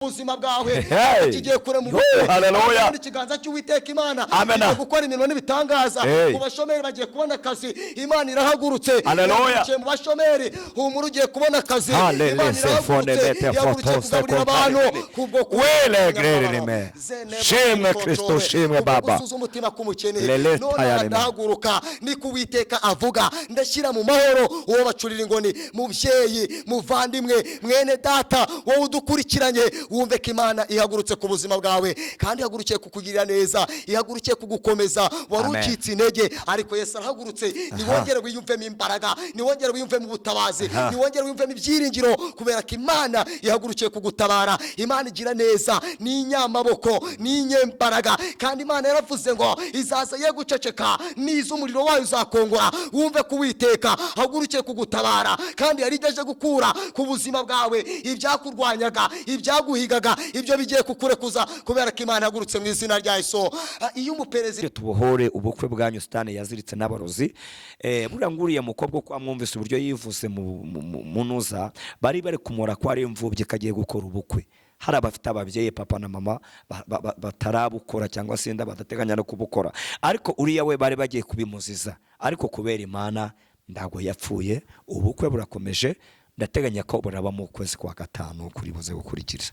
Ubuzima bwawe Hey. kigiye kure mu Yo, bukwe. hallelujah. Kandi ikiganza cy'Uwiteka Imana Amen. kigiye gukora imirimo n'ibitangaza. Hey. Mu bashomeri bagiye kubona akazi. Imana irahagurutse. Hallelujah. Yahagurukiye mu bashomeri. Humura, ugiye kubona akazi. Hallelujah. Imana irahagurutse, yahagurutse kugaburira abantu kubwo Wele grere me. Shimwe Kristo, shimwe Baba. Gusuza umutima k'umukene. Lele None tayareme. ndahaguruka, niko Uwiteka avuga, ndashyira mu mahoro uwo bacurira ingoni. Mubyeyi, muvandimwe, mwene data, wowe udukurikiranye, wumve ko Imana ihagurutse ku buzima bwawe kandi ihagurukiye kukugirira neza, ihagurukiye kugukomeza. Wari Amen. ucitse intege, ariko Yesu arahagurutse. Niwongere wiyumvemo imbaraga, niwongere wiyumvemo ubutabazi, niwongere wiyumvemo ibyiringiro, kubera ko Imana ihagurukiye kugutabara. Imana igira neza, ni inyamaboko, ni inyembaraga. Kandi Imana yaravuze ngo izaza ye guceceka, niza umuriro wayo uzakongora. Wumve ko Uwiteka ahagurukiye kugutabara, kandi yari igejeje gukura ku buzima bwawe ibyakurwanyaga, ibyaguhigaga. Ibyo bigiye kukurekuza, kubera ko Imana ihagurutse mu izina rya Yesu. Iyo umuperezida Tubohore ubukwe bwanyu sitani yaziritse n'abarozi. Buriya nguriya mukobwa, uko amwumvise uburyo yivuze mu nuza bari kumura ko ari imfubyi kagiye gukora ubukwe. Hari abafite ababyeyi, papa na mama, batarabukora cyangwa se inda badateganya no kubukora, ariko uriya we bari bagiye kubimuziza. Ariko kubera Imana ntabwo yapfuye, ubukwe burakomeje. Ndateganya ko buraba mu kwezi kwa gatanu kuri buze gukurikira.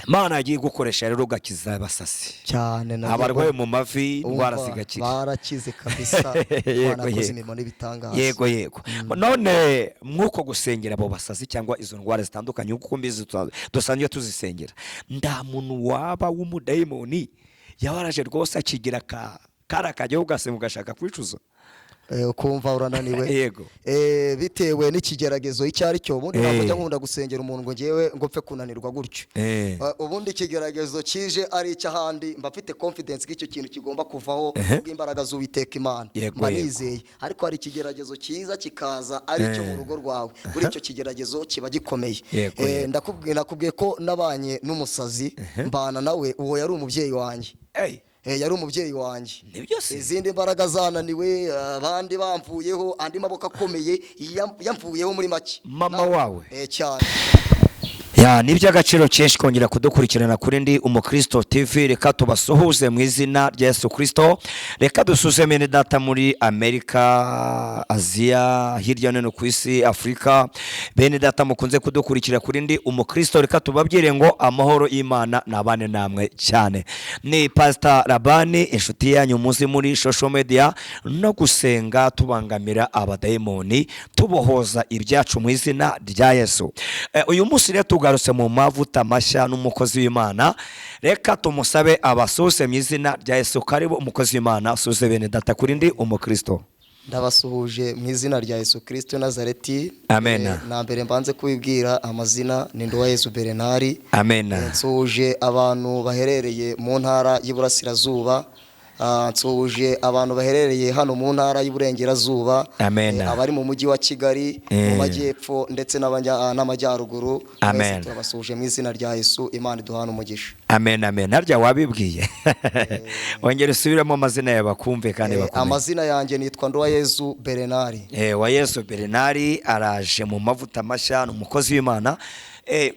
Imana yagiye gukoresha rero ugakiza abasasi cyane na abarwaye mu mavi, indwara Umva, zigakira. Barakize kabisa. Yego, Imana yakoze yego. imirimo n'ibitangaza. Yego. None mw'uko gusengera abo basazi cyangwa izo ndwara zitandukanye, kuko mbizi dusanzwe tuzisengera, nta muntu waba w'umudayimoni yabaraje rwose akigira ka kari akajyaho ugasenga ugashaka kwicuza? Ukumva urananiwe. Yego. Bitewe n'ikigeragezo icyo ari cyo. Ubundi ntabwo njya nkunda gusengera umuntu ngo ngewe ngo mpfe kunanirwa gutyo. Ubundi ikigeragezo kije ari icy'ahandi, mba mfite confidence ko icyo kintu kigomba kuvaho bw'imbaraga z'Uwiteka Imana. Mba nizeye. Ariko hari ikigeragezo cyiza kikaza ari icyo mu rugo rwawe, buri icyo kigeragezo kiba gikomeye. Nakubwiye ko nabanye n'umusazi, mbana nawe, uwo yari umubyeyi wanjye. Ey, Yari umubyeyi wanjye. Nibyo se? Izindi mbaraga zananiwe, abandi bamvuyeho, andi maboko akomeye yamvuyeho muri make. Mama wawe? Cyane. Ya, ni iby'agaciro kenshi kongera kudukurikirana kuri Ndi Umukristo TV. Reka tubasuhuze mu izina rya Yesu Kristo. Reka dusuze bene data muri Amerika, Aziya, hirya no hino ku isi, Afurika. Bene data mukunze kudukurikira kuri Ndi Umukristo, reka tubabwire ngo amahoro y'Imana nabane namwe cyane. Ni Pastor Rabani, inshuti yanyu muzi muri social media, no gusenga tubangamira abadayimoni, tubohoza ibyacu mu izina rya Yesu. Uyu munsi rero tugarutse mu mavuta mashya n'umukozi w'Imana. Reka tumusabe abasuse mu izina rya Yesu. Karibu umukozi w'Imana, suze bene data kuri Ndi Umukristo. Ndabasuhuje mu izina rya Yesu Kristo Nazareti. Amen. Na mbere mbanze kubibwira amazina, ni Nduwayezu Bernard. Amen. Nsuhuje abantu baherereye mu ntara y'Iburasirazuba. Nsuhuje abantu baherereye hano mu ntara y'Iburengerazuba. Amen. Abari mu mujyi wa Kigali, mu majyepfo ndetse n'amajyaruguru. Amen. Mwese turabasuhuje mu izina rya Yesu. Imana iduhana umugisha. Amen, amen. Harya wabibwiye? Wongera usubiremo amazina yawe bakumve kandi bakumve. Amazina yanjye nitwa Nduwayezu Bernard. Wa Yesu Bernard araje mu mavuta mashya, ni umukozi w'Imana.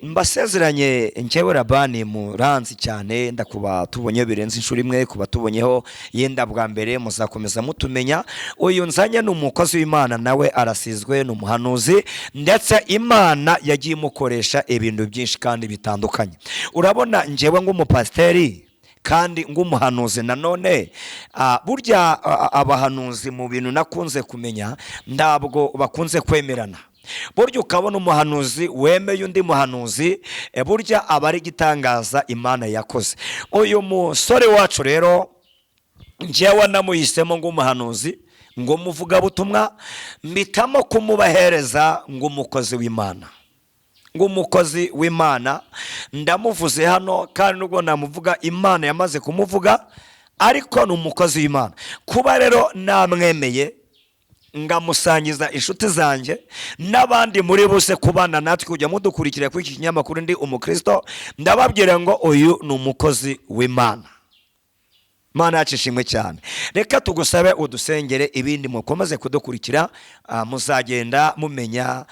Mbasezeranye njyewe Rabani muranzi cyane, ndakuba tubonye birenze inshuro imwe, kuba tubonyeho yenda bwa mbere muzakomeza mutumenya. Uyu nzanye ni umukozi w'Imana, nawe arasizwe, ni umuhanuzi, ndetse Imana yagiye imukoresha ibintu byinshi kandi bitandukanye. Urabona njyewe nk'umupasiteri kandi ng'umuhanuzi nanone, burya abahanuzi mu bintu nakunze kumenya ntabwo bakunze kwemerana. Burya ukabona umuhanuzi wemeye undi muhanuzi, burya aba ari igitangaza Imana yakoze. Uyu musore wacu rero njyewe namuhisemo ng'umuhanuzi, ngo muvugabutumwa, mpitamo kumubahereza ng'umukozi w'Imana. Ng'umukozi w'Imana ndamuvuze hano, kandi nubwo namuvuga Imana yamaze kumuvuga, ariko ni umukozi w'Imana. Kuba rero namwemeye ngamusangiza inshuti zanjye n'abandi muri bose kubana natwe kujya mudukurikira kuri iki kinyamakuru Ndi Umukristo, ndababwira ngo uyu ni umukozi w'Imana. Imana yacu ishimwe cyane. Reka tugusabe udusengere, ibindi mukomeze kudukurikira, muzagenda mumenya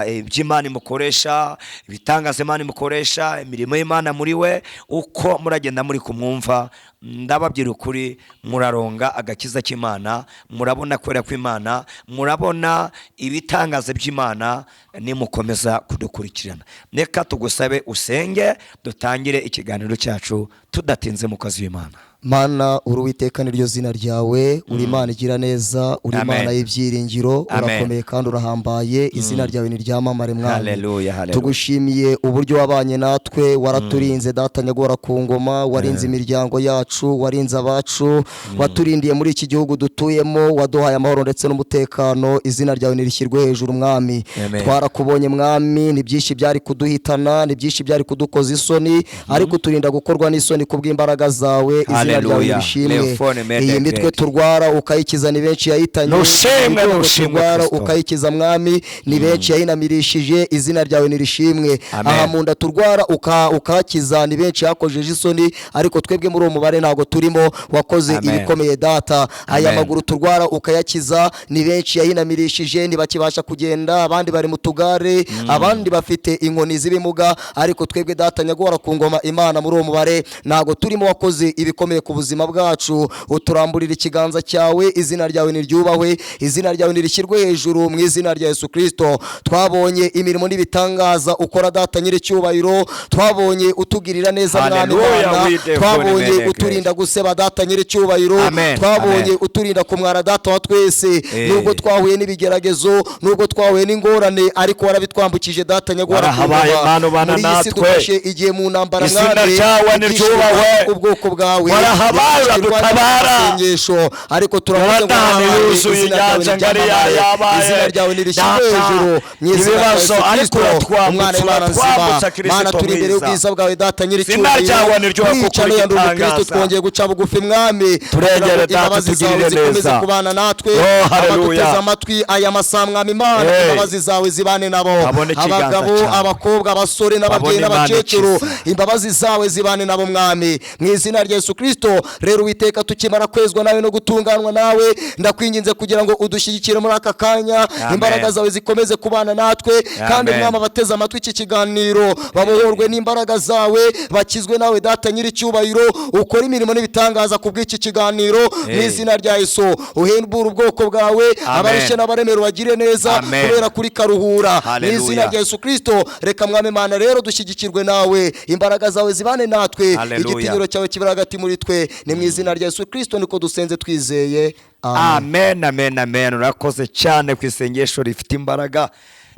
iby'Imana imukoresha, ibitangaza Imana imukoresha, imirimo y'Imana muri we, uko muragenda muri kumwumva. Ndababwira ukuri, muraronga agakiza k'Imana, murabona kwera kw'Imana, murabona ibitangaza by'Imana nimukomeza kudukurikirana. Reka tugusabe usenge, dutangire ikiganiro cyacu tudatinze, mukozi w'Imana. Mana, uri Uwiteka, niryo zina ryawe. Uri Imana igira neza, uri Amen. Imana y'ibyiringiro. Amen. Urakomeye kandi urahambaye, izina ryawe niryamamare, Mwami. Haleluya, haleluya. Tugushimiye uburyo wabanye natwe, waraturinze, Data nyagora ku ngoma, warinze imiryango yacu, warinze abacu, waturindiye muri iki gihugu dutuyemo, waduhaye amahoro ndetse n'umutekano. Izina ryawe nirishyirwe hejuru, Mwami. Amen. Twarakubonye, Mwami. Ni byinshi byari kuduhitana, ni byinshi byari kudukoza isoni, ariko uturinda gukorwa n'isoni kubw'imbaraga zawe. Izina ryawe Haleluya. nirishimwe. Leofone mede Iyi mitwe great. turwara ukayikiza, ni benshi yahitanye. Nushimwe, Imigongo nushimwe, turwara Kristo. ukayikiza, Mwami, ni benshi yahinamirishije. Izina ryawe nirishimwe. Amen. Aha mu nda turwara ukahakiza, ni benshi yakojeje isoni, ariko twebwe muri uwo mubare ntabwo turimo. Wakoze Amen. ibikomeye, Data. Aya Amen. maguru turwara ukayakiza, ni benshi yahinamirishije, ntibakibasha kugenda, abandi bari mu tugare, abandi bafite inkoni z'ibimuga, ariko twebwe, Data nyagora ku ngoma, Imana, muri uwo mubare ntabwo turimo. Wakoze ibikomeye ku buzima bwacu, uturamburira ikiganza cyawe. Izina ryawe niryubahwe, izina ryawe nirishyirwe hejuru mu izina rya Yesu Kirisito. Twabonye imirimo n'ibitangaza ukora, Data nyiricyubahiro. Twabonye utugirira neza, Mwami Hallelujah, Imana. we therefore Twabonye remain uturinda guseba, Data nyiricyubahiro. Amen. Twabonye Amen. uturinda kumwara, Data wa twese. Nubwo twahuye n'ibigeragezo, nubwo twahuye n'ingorane, ariko warabitwambukije, Data nyagora. Warahabaye, Mana, ubana Muri iyi si natwe. dufashe igihe mu ntambara, Izina Mwami, ryawe ibyishimo niryubahwe. ubwoko bwawe. Warahabaye, Ibyishimo uradutabara. amasengesho, ariko turavuze ngo Yorodani warahabaye, yuzuye izina ryawe inyanja ngari niryamamare, yabaye. izina ryawe nirishyirwe Data, hejuru mu izina rya ibibazo, Yesu ariko Kristo, uratwambutsa, umwana w'Imana nzima. uratwambutsa, Kristo Mana, turi imbere mwiza. y'ubwiza bwawe, Data Izina ryawe niryubahwe kuko nyiricyubahiro. uri Ndi umukristo, igitangaza. twongeye guca bugufi, Mwami, Turengere, kugira ngo Data, imbabazi zawe tugirire zikomeze neza. kubana natwe. Oh, hallelujah. Abaduteze amatwi aya masaha, Mwami Imana, Hey. imbabazi zawe zibane nabo. Babone ikiganza Abagabo, cyawe. abakobwa, abasore n'ababyeyi Babone Imana n'abakecuru, ikiza. imbabazi zawe zibane nabo, Mwami, mu izina rya Yesu Kirisito. Rero Uwiteka, tukimara kwezwa nawe no gutunganwa nawe, ndakwinginze kugira ngo udushyigikire muri aka kanya. Amen. Imbaraga zawe zikomeze kubana natwe kandi, Amen. Mwami, abateze amatwi iki kiganiro babohorwe n'imbaraga zawe, bakizwe nawe, Data nyiricyubahiro. Ukora imirimo n'ibitangaza ku bw'iki kiganiro mu Hey. izina rya Yesu. Uhembure ubwoko bwawe, abarushye n'abaremerewe bagire neza, Amen. kubera kuri karuhura mu Hallelujah. izina rya Yesu Kirisito. Reka, Mwami Imana, rero dushyigikirwe nawe, imbaraga zawe zibane natwe, Hallelujah. igitinyiro cyawe kibera hagati muri twe. Ni mu izina rya Yesu Kirisito niko dusenze twizeye, amen. Amen, amen, amen. Urakoze cyane ku isengesho rifite imbaraga.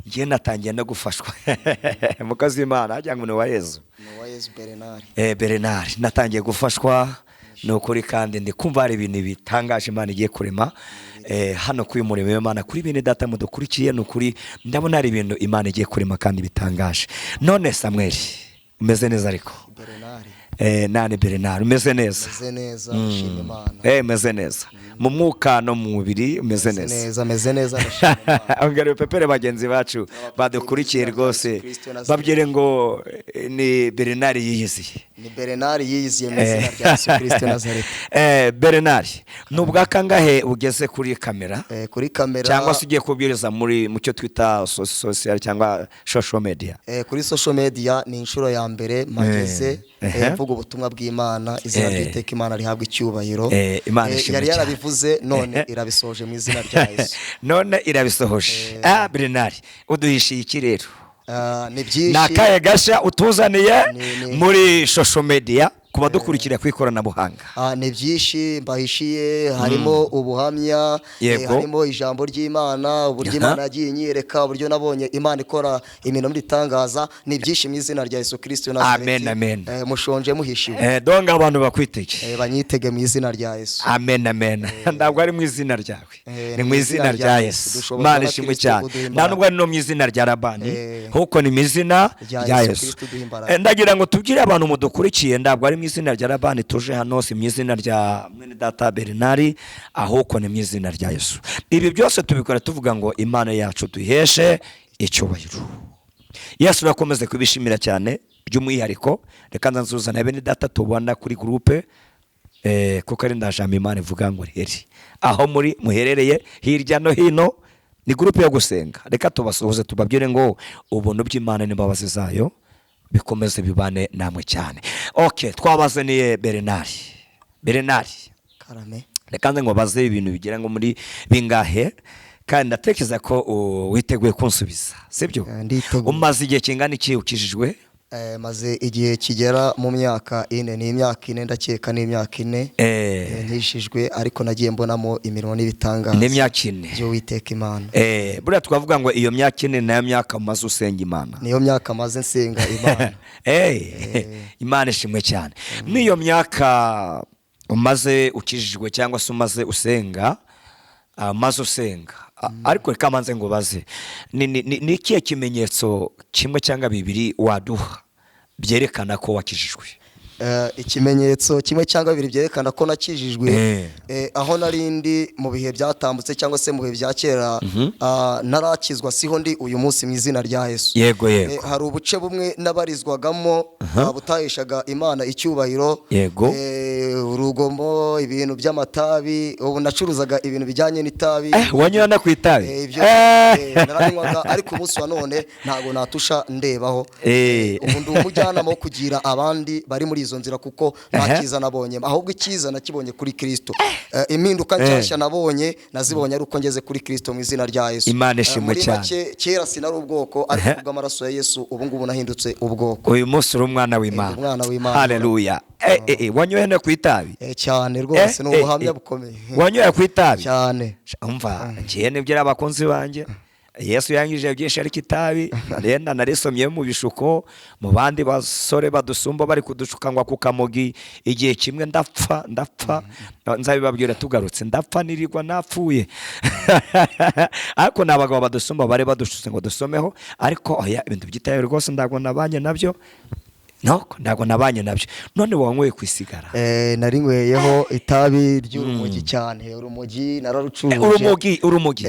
Njye natangiye no gufashwa, mukozi w'Imana, wagira ngo ni uwa Yezu. Yezu Bernard. Bernard, natangiye gufashwa ni ukuri, kandi ndi kumva hari ibintu bitangaje Imana igiye kurema hano kuri uyu murimo w'Imana, kuri bene data mudukurikiye. Ni ukuri ndabona hari ibintu Imana igiye kurema kandi bitangaje. None Samuel, umeze neza ariko? Bernard. Nani Bernard, umeze neza? Meze neza, ndashima Imana. Umeze neza mu mwuka no mu mubiri, umeze Meze neza? neza, meze neza, ndashima Imana. Ongera upepere bagenzi bacu badukurikiye rwose, Kristo Nazareti. babwire ngo ni Bernard yiyiziye. Ni Bernard yiyiziye mu izina rya Yesu Kristo Nazareti. Bernard, ni ubwa kangahe ugeze kuri kamera Kuri kamera cyangwa se ugiye kubwiriza muri mu cyo twita social cyangwa social media? Kuri social media ni inshuro ya mbere mpageze, mvuga ubutumwa bw'Imana. Izina ry'Iteka Imana rihabwa icyubahiro. Imana ishimwe Yari cyane. yarabivuze, none irabisoje mu izina rya Yesu. None irabisohoje. Bernard, uduhishiye iki rero? Ni Ni byinshi. akahe gashya utuzaniye muri social media ku badukurikira ku ikoranabuhanga? Ni byinshi mbahishiye, harimo ubuhamya, harimo ijambo ry'Imana, uburyo Imana yagiye inyereka, uburyo nabonye Imana ikora imirimo n'ibitangaza. Ni byinshi mu izina rya Yesu Kristo Nazareti. Amen, amen. Mushonje muhishiwe. Donc abantu bakwitege. Banyitege mu izina rya Yesu. Amen, amen. Ntabwo ari mu izina ryawe, ni mu izina rya Yesu. Dushobozwa Imana na ishimwe Kristo cyane. uduha Nta imbaraga. nubwo ari no mu izina rya Labani, ahubwo ni mu izina Rya rya Yesu Yesu. Kristo uduha imbaraga. Ndagira ngo tubwire abantu mudukurikiye, ntabwo ari mu izina rya Labani tuje hano, si mu izina rya mwene data Bernard, ahubwo ni mu izina rya Yesu. Ibi byose tubikora tuvuga ngo Imana yacu duheshe icyubahiro. Yesu urakomeze kubishimira cyane. By'umwihariko reka nzuzana bene data tubona kuri groupe. Kuko ari ndajambo Imana ivuga ngo riheri aho muri muherereye hirya no hino. Ni groupe yo gusenga, reka tubasuhuze tubabwire ngo ubuntu bw'Imana n'imbabazi zayo bikomeze bibane namwe cyane. Okay, twabazaniye Bernard. Bernard, Karame. reka nze ngo baze ibintu bigera ngo muri bingahe, kandi ndatekereza ko witeguye kunsubiza, sibyo? Nditeguye. Umaze igihe kingana iki ukijijwe? Maze igihe kigera mu myaka 4, ni imyaka 4 ndakeka, ni imyaka 4 nkishijwe, ariko nagiye mbonamo imirimo n'ibitangaza Ni imyaka 4 by'Uwiteka Imana. Buriya twavuga ngo iyo myaka 4 nayo myaka umaze usenga Imana. Niyo myaka maze nsenga Imana. Imana ishimwe cyane. N'iyo myaka umaze ukijijwe cyangwa se umaze usenga, umaze usenga, ariko reka manze ngo baze ni ikihe kimenyetso kimwe cyangwa bibiri waduha byerekana ko wakijijwe? Ikimenyetso kimwe cyangwa bibiri byerekana ko nakijijwe, aho narindi mu bihe byatambutse cyangwa se mu bihe bya kera, narakizwa, siho ndi uyu munsi mu izina rya Yesu. Yego, yego. Hari ubuce bumwe nabarizwagamo butaheshaga Imana icyubahiro. Yego. Urugomo, ibintu by'amatabi, ubu nacuruzaga ibintu bijyanye n'itabi. Wanyoye no ku itabi? Ibyo naranywaga, ariko umunsi wa none ntago natusha ndebaho. Ubu ndi umujyanama wo kugira abandi bari muri izo nzira, kuko nta cyiza nabonye, ahubwo icyiza nakibonye kuri Kristo. Impinduka nshyashya nabonye nazibonye ari uko ngeze kuri Kristo mu izina rya Yesu. Imana ishimwe Muri cyane. make, kera sinari ubwoko, ariko kubw'amaraso ya Yesu ubu ngubu nahindutse ubwoko. Uyu munsi uri umwana w'Imana. Umwana w'Imana. Haleluya. Wanyoye no ku itabi? Cyane rwose, ni ubuhamya bukomeye. Wanyoye ku itabi? Cyane. Umva, ngiye nibyo abakunzi banjye, Yesu yangije byinshi ariko itabi renda narisomye mu bishuko, mu bandi basore badusumba bari kudushuka ngo ku kamogi. Igihe kimwe ndapfa, nzabibabwira tugarutse, ndapfa nirirwa napfuye, ariko ni abagabo badusumba bari badushutse ngo dusomeho, ariko oya, ibintu by'itabi rwose ntabwo nabanye nabyo, no ntabwo nabanye nabyo. None wanyweye ku isigara? Narinyweyeho itabi ry'urumogi cyane, urumogi nararucuruje. Urumogi.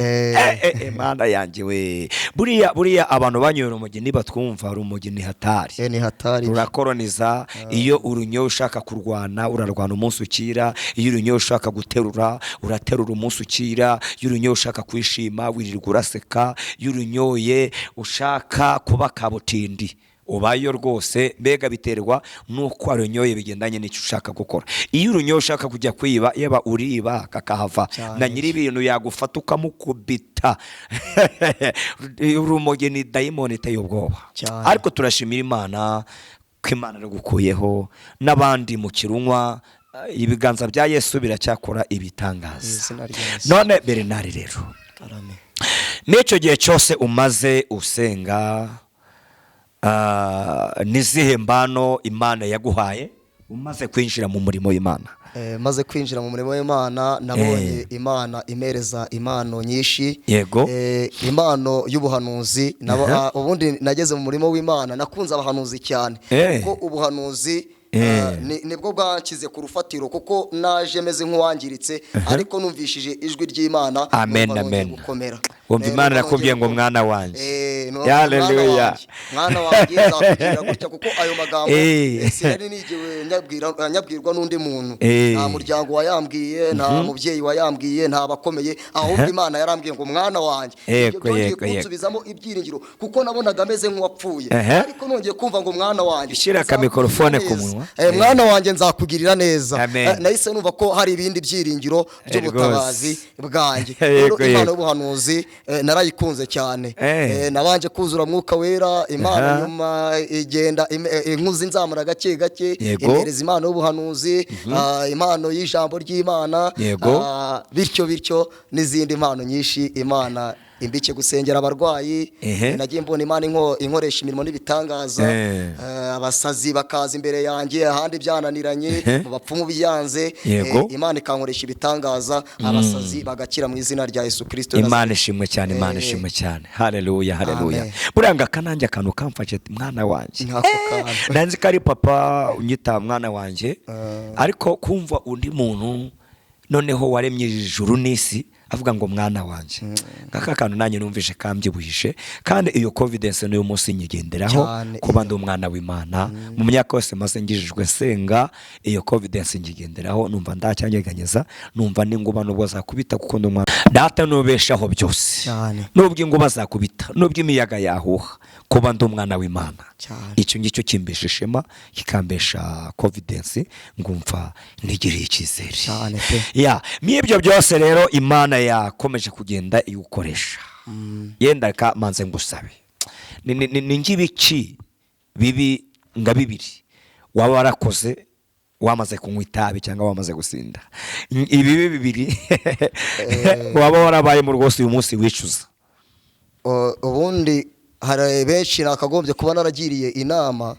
Mana yanjye we, buriya abantu banyoye urumogi nibatwumva, urumogi ni hatari. Ni hatari. Rurakoroniza. Iyo urunyoye ushaka kurwana, urarwana umunsi ukira. Iyo urunyoye ushaka guterura, uraterura umunsi ukira. Iyo urunyoye ushaka kwishima, wirirwa uraseka. Iyo urunyoye ushaka kuba kabutindi, ubayo rwose. Mbega biterwa nuko warunyoye, bigendanye n'icyo ushaka gukora. Iyo urunyoye ushaka kujya kwiba, yaba uriba kakahava, na nyiri ibintu yagufata ukamukubita. Urumogi ni dayimoni iteye ubwoba. Ariko turashimira Imana ko Imana yarugukuyeho, n'abandi mu kirunywa, ibiganza bya Yesu biracyakora ibitangaza. None Bernard rero, n'icyo gihe cyose umaze usenga, nizihe mbano Imana yaguhaye umaze kwinjira mu murimo w'Imana? Maze kwinjira mu murimo w'Imana, nabonye Imana imereza impano nyinshi. Yego. Impano y'ubuhanuzi. Ubundi nageze mu murimo w'Imana nakunze abahanuzi cyane, kuko ubuhanuzi nibwo bwanshyize ku rufatiro, kuko naje meze nk'uwangiritse, ariko numvishije ijwi ry'Imana. Amen, amen. Wumva Imana irakubwiye ngo mwana wanjye. Haleluya. Mwana wanjye, nzakubwira gutya, kuko ayo magambo sinari nigiwe nyabwirwa n'undi muntu. Nta muryango wayambwiye, nta mubyeyi wayambwiye, nta bakomeye, ahubwo Imana yarambwiye ngo mwana wanjye. Ibyo byongeye kunsubizamo ibyiringiro, kuko nabonaga ameze nk'uwapfuye, ariko nongeye kumva ngo mwana wanjye. Shyira akamikorofone ku munwa. Mwana wanjye nzakugirira neza. Nahise numva ko hari ibindi byiringiro by'ubutabazi bwanjye. Rero impano y'ubuhanuzi narayikunze cyane. Nabanje kuzura mwuka wera, Imana nyuma igenda inkuzi nzamura gake gake, imereza impano y'ubuhanuzi, impano y'ijambo ry'Imana, bityo bityo n'izindi mpano nyinshi. Imana imbike gusengera abarwayi, nagiye mbona Imana inkoresha imirimo n'ibitangaza, abasazi bakaza imbere yanjye, ahandi byananiranye, mu bapfumu byanze, Imana ikankoresha ibitangaza, abasazi bagakira mu izina rya Yesu Kristo. Imana ishimwe cyane, Imana ishimwe cyane. Haleluya, haleluya. Buranga kananjye akantu kamfashe, mwana wanjye. Nanzi ko ari papa unyita mwana wanjye, ariko kumva undi muntu noneho waremye ijuru n'isi Avuga ngo mwana wanjye, ngaka kantu nanjye numvise kambyibuhije, kandi iyo confidence n'uyu munsi nyigenderaho kuba ndi umwana w'Imana. Mu myaka yose maze ngijijwe nsenga, iyo confidence nyigenderaho, numva ndacyanyeganyeza, numva n'inguba nubwo zakubita, kuko ndi umwana data nubeshaho byose, nubwo inguba zakubita, nubwo imiyaga yahuha, kuba ndi umwana w'Imana, icyo ngicyo kimbesha ishema, kikambesha confidence, ngumva nigiriye icyizere. Ya, mw'ibyo byose rero Imana yakomeje kugenda iwukoresha. Yenda reka manze ngusabe, ni ngibiki bibi nga bibiri waba warakoze wamaze kunywa itabi cyangwa wamaze gusinda, ibibi bibiri waba warabayemo rwose uyu munsi wicuza? Ubundi hari benshi nakagombye kuba naragiriye inama,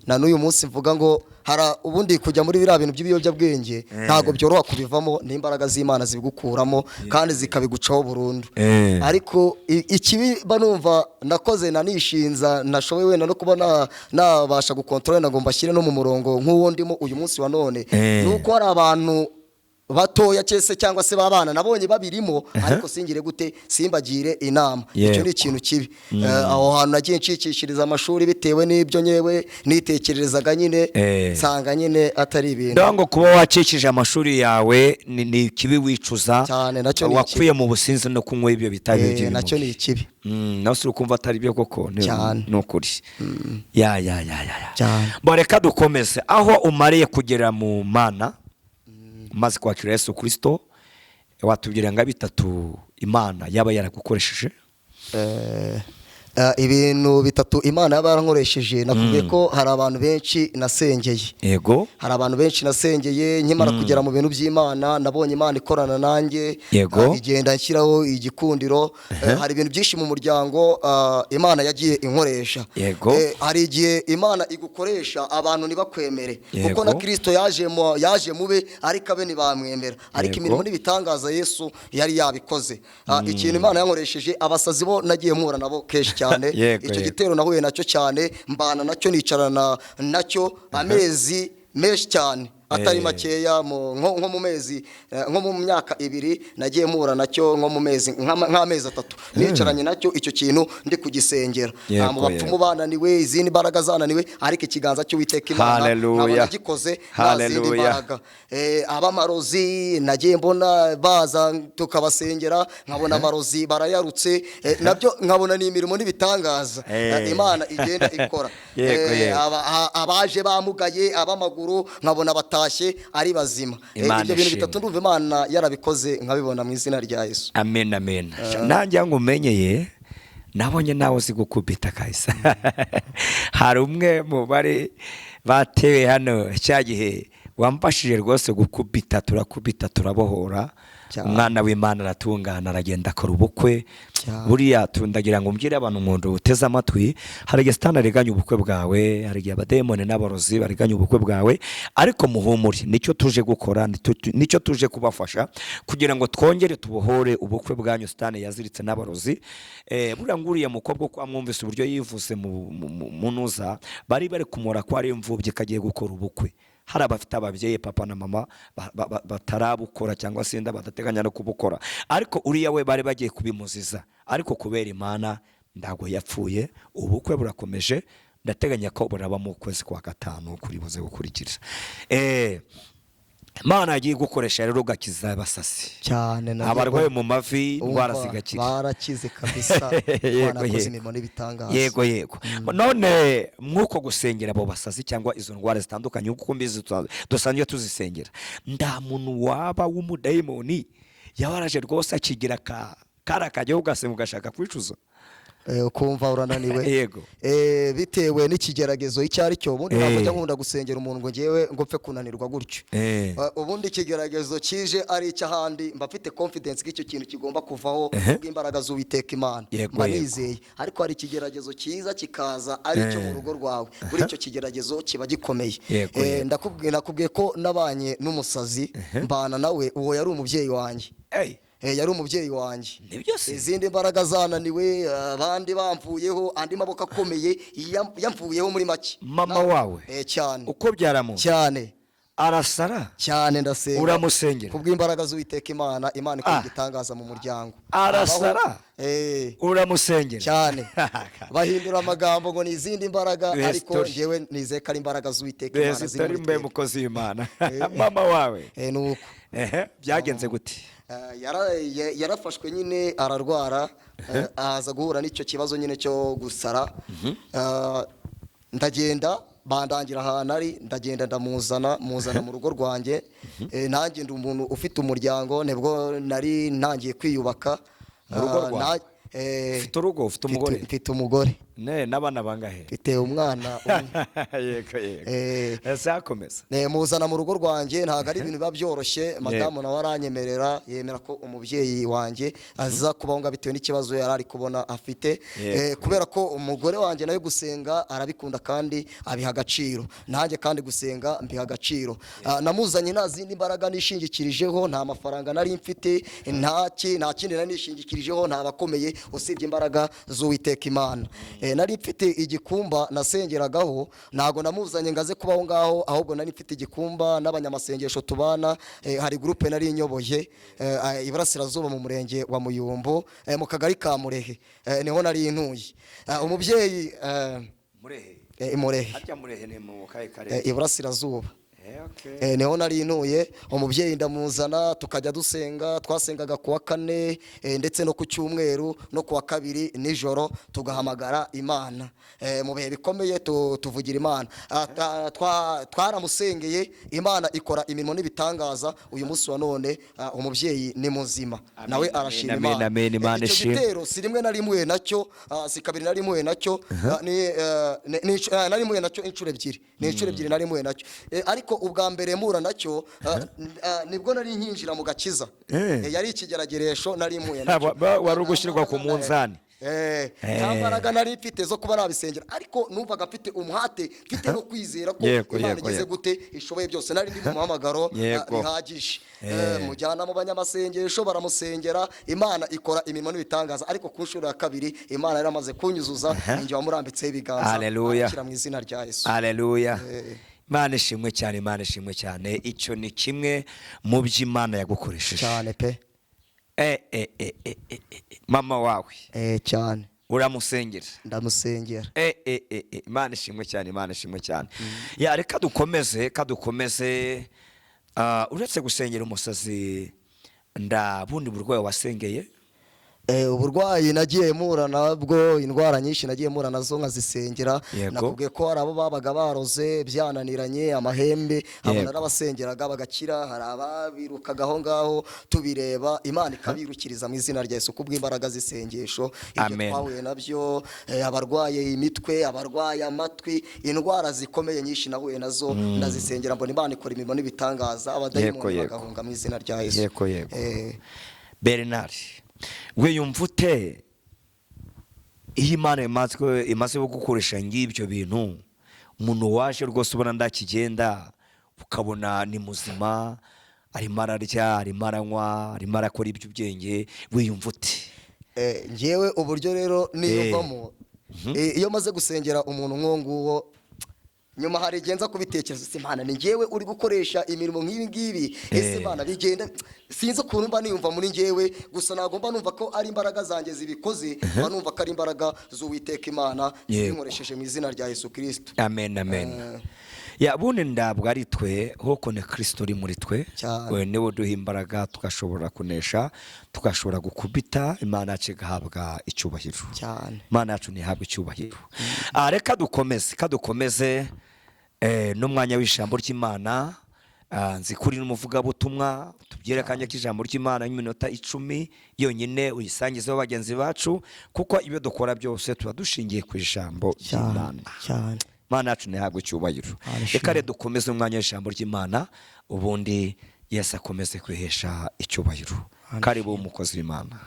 na n'uyu munsi mvuga ngo hari ubundi kujya muri biriya bintu by'ibiyobyabwenge ntabwo byoroha kubivamo, n'imbaraga z'Imana zibigukuramo kandi zikabigucaho burundu. Ariko ikibi mba numva nakoze nanishinza nashoboye wenda no kuba nabasha gukontorora ngo mbashyire no mu murongo nk'uwo ndimo uyu munsi wa none, ni uko hari abantu batoya cyese cyangwa se babana nabonye babirimo, ariko singire gute, simbagire inama. Icyo ni ikintu kibi. Aho hantu nagiye nshikishiriza amashuri bitewe n'ibyo nyewe nitekererezaga nyine, nsanga nyine atari ibintu. Ngo kuba wacikije amashuri yawe ni ikibi wicuza cyane, nacyo ni wakuye mu businzi no kunywa ibyo bitabi, nacyo ni ikibi. Nawe si ukumva atari byo koko, ni ukuri. Ya ya ya ya, reka dukomeze. Aho umariye kugera mu Mana, maze kwakira Yesu Kristo, watubwira nga bitatu Imana yaba yaragukoresheje? Ibintu bitatu Imana yaba yarankoresheje, nakubwiye ko hari abantu benshi nasengeye. Yego. Hari abantu benshi nasengeye nkimara kugera mu bintu by'Imana, nabonye Imana ikorana nanjye. Yego. Igenda nshyiraho igikundiro. Hari ibintu byinshi mu muryango Imana yagiye inkoresha. Yego. Hari igihe Imana igukoresha abantu ntibakwemere, kuko na Kristo yaje mube, ariko abe ntibamwemera, ariko imirimo n'ibitangaza Yesu yari yabikoze. Ikintu Imana yankoresheje, abasazi bo nagiye mpura nabo kenshi cyane. Icyo gitero nahuye nacyo cyane, mbana nacyo, nicarana nacyo amezi menshi cyane atari makeya, nko mu mezi, nko mu myaka 2 nagiye mpura nacyo, nko mu mezi nk'amezi 3 nicaranye nacyo icyo kintu ndi kugisengera. Mu bapfumu bananiwe, izindi mbaraga zananiwe, ariko ikiganza cy'Uwiteka Imana nkabona gikoze nta zindi mbaraga. Abamarozi nagiye mbona baza tukabasengera, nkabona amarozi barayarutse, nabyo nkabona ni imirimo n'ibitangaza Imana igenda ikora. Abaje bamugaye abamaguru nkabona batashye ari bazima. Ibyo bintu bitatu ndumva Imana yarabikoze nkabibona mu izina rya Yesu. Amen, amen. Nanjye ngo umenyeye nabonye nawe uzi gukubita kahise. Hari umwe mu bari batewe hano cya gihe wamfashije rwose gukubita, turakubita turabohora, umwana w'Imana aratungana, aragenda akora ubukwe. Buriya tundagira ngo mbwire abantu umuntu uteze amatwi, hari igihe Satani ariganya ubukwe bwawe, hari igihe abademoni n'abarozi bariganya ubukwe bwawe, ariko muhumure, nicyo tuje gukora, nicyo tuje kubafasha kugira ngo twongere tubohore ubukwe bwanyu Satani yaziritse n'abarozi. Buriya nguriye mukobwa ko amwumvise uburyo yivuze mu nuza, bari bari kumura ko ari imfubyi kagiye gukora ubukwe. Hari abafite ababyeyi papa na mama batarabukora cyangwa se inda badateganya no kubukora, ariko uriya we bari bagiye kubimuziza, ariko kubera Imana ndago yapfuye, ubukwe burakomeje, ndateganya ko buraba mu kwezi kwa 5 kuri buze gukurikira. Imana yagiye gukoresha rero gakiza abasasi cyane, abarwaye mu mavi indwara zigakira, barakize kabisa. Banakoze imirimo n'ibitangaza. Yego yego. None mwuko gusengera abo basazi cyangwa izo ndwara zitandukanye uko mbizi dusanzwe tuzisengera, nda muntu waba w'umudayimoni yabaraje rwose akigira kara kajya ugasenga ugashaka kwicuza, ukumva urananiwe. Yego. Bitewe n'ikigeragezo icyo ari cyo. Ubundi ntabwo njya nkunda gusengera umuntu ngo ngewe ngo mpfe kunanirwa gutyo. Ubundi ikigeragezo kije ari icy'ahandi, mba mfite confidence ko icyo kintu kigomba kuvaho bw'imbaraga z'Uwiteka Imana, mba nizeye. Ariko hari ikigeragezo cyiza kikaza ari cyo mu rugo rwawe, buri icyo kigeragezo kiba gikomeye. Ndakubwiye ko nabanye n'umusazi, mbana nawe, uwo yari umubyeyi wanjye. Yari umubyeyi wanjye. Izindi mbaraga zananiwe, abandi bamvuyeho, andi maboko akomeye yamvuyeho muri make. Mama wawe cyane. Uko byaramu cyane. Arasara. Cyane, ndasenga. Uramusengera? Kubw'imbaraga z'Uwiteka Imana, Imana ikora Ah. igitangaza mu muryango. Arasara? Abaho, Uramusengera? Cyane. Bahindura amagambo ngo ni izindi mbaraga, Duhe ariko story. njyewe nizeye ko ari imbaraga z'Uwiteka Duhe Imana ziri story muri mbe twebwe. mukozi w'Imana, mama wawe. Nuko Ehe, byagenze gute? Yarafashwe nyine ararwara, aza guhura n'icyo kibazo nyine cyo gusara. Ndagenda bandangira ahantu ari, ndagenda ndamuzana, muzana mu rugo rwanjye. Nanjye ndi umuntu ufite umuryango, nibwo nari ntangiye kwiyubaka. Mu rugo rwawe? Ufite urugo, ufite umugore? Mfite umugore. Ne, n'abana bangahe? Mfite umwana umwe. Yego. Ese hakomeza. Muzana mu rugo rwanjye, ntabwo ari ibintu biba byoroshye. Madamu nawe aranyemerera, yemera ko umubyeyi wanjye aza kubaho ngo bitewe n'ikibazo yari ari kubona afite. Kubera ko umugore wanjye nawe gusenga arabikunda kandi abiha agaciro, nanjye kandi gusenga mbiha agaciro. Namuzanye nta zindi mbaraga nishingikirijeho, nta mafaranga nari mfite, nta kindi nari nishingikirijeho, nta bakomeye usibye imbaraga z'Uwiteka Imana. Nari mfite igikumba nasengeragaho, ntago namuzanye ngo aze kubaho ngaho, ahubwo nari mfite igikumba n'abanyamasengesho tubana. Hari groupe nari nyoboye iburasirazuba mu murenge wa Muyumbu, mu kagari ka Murehe, niho nari ntuye. Umubyeyi Murehe? Murehe. Harya Murehe ni mu kahe karere? Iburasirazuba. Okay. Niho nari ntuye. Umubyeyi ndamuzana, tukajya dusenga. Twasengaga kuwa kane, ndetse no ku cyumweru no kuwa kabiri nijoro, tugahamagara Imana. Mu bihe bikomeye tuvugira Imana. Twaramusengeye, Imana ikora imirimo n'ibitangaza. Uyu munsi wa none umubyeyi ni muzima, nawe arashima Amen, Imana. amen, Imana Icyo ishimwe. gitero si rimwe nari mpuye nacyo, si kabiri nari mpuye nacyo, nari mpuye nacyo inshuro ebyiri, ni inshuro ebyiri nari mpuye nacyo. Ariko ubwa mbere mpura nacyo, nibwo nari nkinjira mu gakiza. Yari ikigerageresho nari mpuye nacyo. Wari ugushyirwa ku munzani. Nta mbaraga nari mfite zo kuba nabisengera, ariko numvaga mfite umuhate, mfite no kwizera ko Imana igize gute, ishoboye byose. Nari ndi mu muhamagaro bihagije. Mujyana mu banyamasengesho, baramusengera, Imana ikora imirimo n'ibitangaza. Ariko ku nshuro ya kabiri Imana yari amaze kunyuzuza, ninjye wamurambitseho ibiganza, Haleluya. arakira mu izina rya Yesu. Haleluya. Imana ishimwe cyane, Imana ishimwe cyane. Icyo ni kimwe mu byo Imana yagukoresheje. Cyane pe. Mama wawe? Cyane. Uramusengera? Ndamusengera. Imana ishimwe cyane, Imana ishimwe cyane. Ya, reka dukomeze, reka dukomeze. Uretse gusengera umusazi, nda bundi burwayi wasengeye? Uburwayi nagiye mpura nabwo, indwara nyinshi nagiye mpura nazo nkazisengera. Nakubwiye ko hari abo babaga baroze byananiranye, amahembe abo narabasengeraga bagakira. Hari ababirukaga aho ngaho tubireba, Imana ikabirukiriza mu izina rya Yesu kubw'imbaraga z'isengesho. Ibyo Amen. twahuye nabyo, abarwaye imitwe, abarwaye amatwi, indwara zikomeye nyinshi nahuye nazo ndazisengera, mbona Imana ikora imirimo n'ibitangaza, abadayimoni bagahunga mu izina rya Yesu. Yego, yego. Bernard, wiyumva ute iyo Imana imaze gukoresha ng'ibyo bintu, umuntu waje rwose ubona ndakigenda, ukabona ni muzima, arimo ararya, arimo aranywa, arimo arakora iby'ubwenge, wiyumva ute? Njyewe uburyo rero niyumvamo, iyo maze gusengera umuntu nk'uwo nguwo, nyuma hari igihe nza kubitekereza: ese Imana, ni njyewe uri gukoresha imirimo nk'ibi ngibi? Ese Imana bigenda? Sinzi ukuntu mba niyumva muri njyewe, gusa ntabwo mba numva ko ari imbaraga zanjye zibikoze, mba numva ko ari imbaraga z'Uwiteka Imana zibinkoresheje mu izina rya Yesu Kristo. Amen, amen. Ya, bundi ndabwo ari twe, hoko ni Kristo uri muri twe. Cyane. We niwe uduha imbaraga, tugashobora kunesha, tugashobora gukubita. Imana yacu igahabwa icyubahiro. Cyane. Imana yacu ntihabwe icyubahiro. Reka dukomeze, reka dukomeze n'umwanya w'ijambo ry'Imana. Nzi kuri n'umuvugabutumwa, tubwire akanya k'ijambo ry'Imana nk'iminota 10 yonyine, uyisangizeho bagenzi bacu, kuko ibyo dukora byose tuba dushingiye ku ijambo ry'Imana. Cyane. Imana yacu ntihabwe icyubahiro. Imana Reka rero dukomeze umwanya w'ijambo ry'Imana, ubundi Yesu akomeze kwihesha icyubahiro. Karibu, umukozi w'Imana.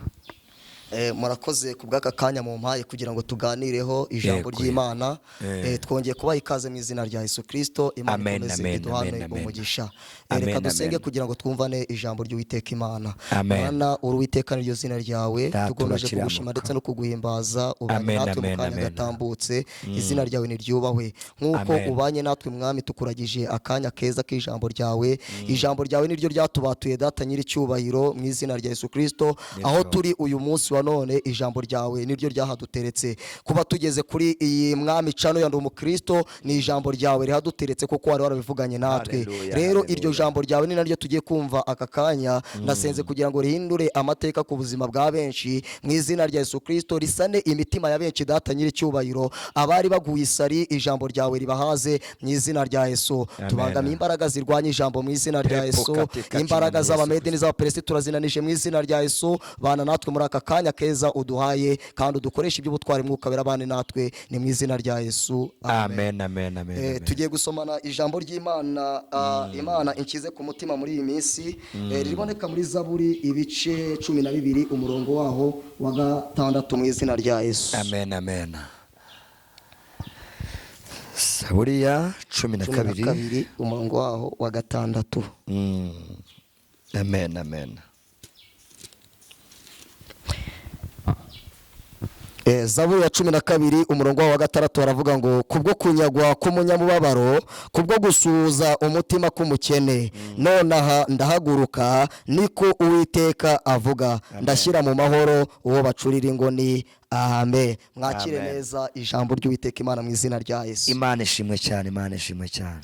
Murakoze ku bw'aka kanya mumpaye kugira ngo tuganireho ijambo Yego, ry'Imana. Eh. Twongeye kubaha ikaze mu izina rya Yesu Kristo. Imana Amen, ikomeze amen, iduhane amen, amen. umugisha. Amen, Reka dusenge amen. kugira ngo twumvane ijambo ry'Uwiteka Imana. Amen. Mana, uri Uwiteka niryo zina ryawe. Data, Tugomeje urakiranuka. kugushima ndetse no kuguhimbaza. Ubanye Amen, natwe mu amen, kanya amen. gatambutse, izina ryawe niryubahwe. Nk'uko Amen. ubanye natwe Mwami, tukuragije akanya keza k'ijambo ryawe. Ijambo ryawe niryo ryatubatuye, Data nyir'icyubahiro, mu izina rya Yesu Kristo. Aho turi uyu munsi wa none, ijambo ryawe niryo ryahaduteretse. Kuba tugeze kuri iyi Mwami channel ya Ndi Umukristo, ni ijambo ryawe rihaduteretse, kuko wari warabivuganye natwe. Hallelujah, Rero hallelujah. iryo jambo ryawe ni naryo tugiye kumva aka kanya. Ndasenze kugira ngo rihindure amateka ku buzima bwa benshi mu izina rya Yesu Kristo, risane imitima ya benshi, Data nyir'icyubahiro. Abari baguye isari, ijambo ryawe ribahaze mu izina rya Yesu. Amen. Tubangamiye imbaraga zirwanya ijambo mu izina rya Pepo Yesu. katika Imbaraga jina la Yesu z'Abamedi n'iz'Abaperesi turazinanije mu izina rya Yesu. Bana natwe muri aka kanya keza uduhaye, kandi udukoreshe iby'ubutwari. Mwuka Wera abane natwe, ni mu izina rya Yesu, Amen, amen, amen, amen. Tugiye gusomana ijambo ry'Imana. Imana inkize ku mutima muri iyi minsi, riboneka muri Zaburi ibice 12, umurongo waho wa 6, mu izina rya Yesu. Amen, amen. Zaburi ya cumi na cumi na kabiri kabiri, umurongo waho wa 6. Amen, amen. Zaburi ya 12, umurongo waho wa 6, baravuga ngo: "Kubwo kunyagwa k'umunyamubabaro, kubwo gusuhuza umutima k'umukene, nonaha ndahaguruka, niko Uwiteka avuga, ndashyira mu mahoro uwo bacurira ingoni." Amen. Mwakire Amen. neza ijambo ry'Uwiteka Imana mu izina rya Yesu. Imana ishimwe cyane, Imana ishimwe cyane.